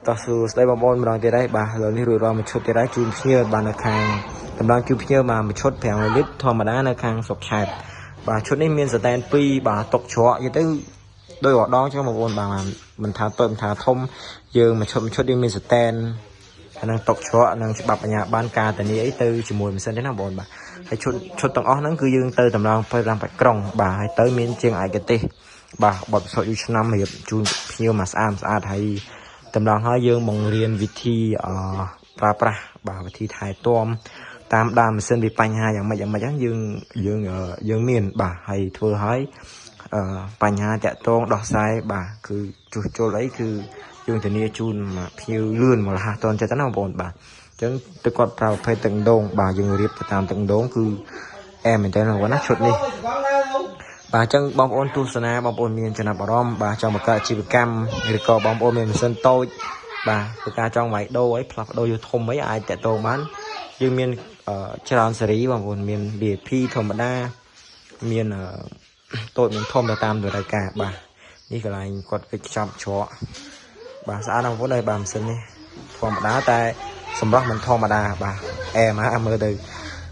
តោះសួស្តីបងប្អូនម្ដងទៀតហើយបាទឥឡូវនេះរួចរាល់មួយឈុតទៀតហើយជូនភ្ញៀវបាទនៅខាងតម្រងជូនភ្ញៀវបាទមួយឈុត5លីត្រធម្មតានៅខាងស្រុកឆែបបាទឈុតនេះមានសតែន2បាទតុកច្រកនិយាយទៅដោយរដងចឹងបងប្អូនបាទមិនថាតូចមិនថាធំយើងមួយឈុតមួយឈុតយើងមានសតែនអានឹងតុកច្រកនិងច្បាប់អាជ្ញាប័ណ្ណការធានាអីទៅជាមួយម៉ាស៊ីនទេណាបងប្អូនបាទហើយឈុតឈុតទាំងអស់ហ្នឹងគឺយើងទៅតម្រងទៅតាមបាច់ក្រុងបាទហើយទៅមានជាងឯកទេសបាទបទពិសោធន៍យូរឆ្នាំរៀបជូនភ្ញៀវមកស្អាតស្អាតហើយតម្រង់ហើយយើងបង្រៀនវិធីអប្រើប្រាស់បាទវិធីថែទាំតាមដានម៉ាស៊ីនពីបញ្ហាយ៉ាងម៉េចយ៉ាងម៉េចហ្នឹងយើងយើងយើងមានបាទហើយធ្វើឲ្យអឺបញ្ហាតាក់ទងដោះស្រាយបាទគឺជួសជុលអីគឺយើងធានាជូនភ្ញៀវលឿនមករហ័សទាន់ចិត្តណាបងប្អូនបាទអញ្ចឹងទៅគាត់ប្រើប្រភេទទឹកដងបាទយើងរៀបទៅតាមទឹកដងគឺអែមមែនតើបងប្អូនណាឈុតនេះ បាទអញ្ចឹងបងប្អូនទស្សនាបងប្អូនមានចំណាប់អារម្មណ៍បាទចង់បង្កើតអាជីវកម្មឬក៏បងប្អូនមានម៉ាស៊ីនតូចបាទធ្វើការចង់វាយដូរអីផ្លាស់ប្ដូរយកធំអីអាចតាក់ទងបានយើងមានច្រើនសេរីបងប្អូនមាន VIP ធម្មតាមានតូចមានធំទៅតាមតម្រូវការបាទនេះកន្លែងគាត់វិចខ្ចប់ច្រកបាទស្អាតណាស់បងប្អូនហើយបាទម៉ាស៊ីននេះធម្មតាតែសម្រស់មិនធម្មតាបាទអែមហ่าមើលទៅ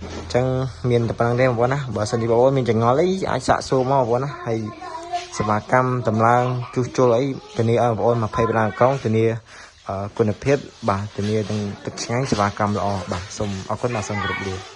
អញ្ចឹងមានតែប៉ុណ្្នឹងទេបងប្អូនណាបើសិនជាបងប្អូនមានចងល់អីអាចសាកសួរមកបងប្អូនណាហើយសេវាកម្មតម្លើងជួសជុលអីធានាឲ្យបងប្អូន25ក្រុងធានាគុណភាពបាទធានាទាំងទឹកឆ្ងាញ់សេវាកម្មល្អបាទសូមអរគុណបាទសូមគោរពលា។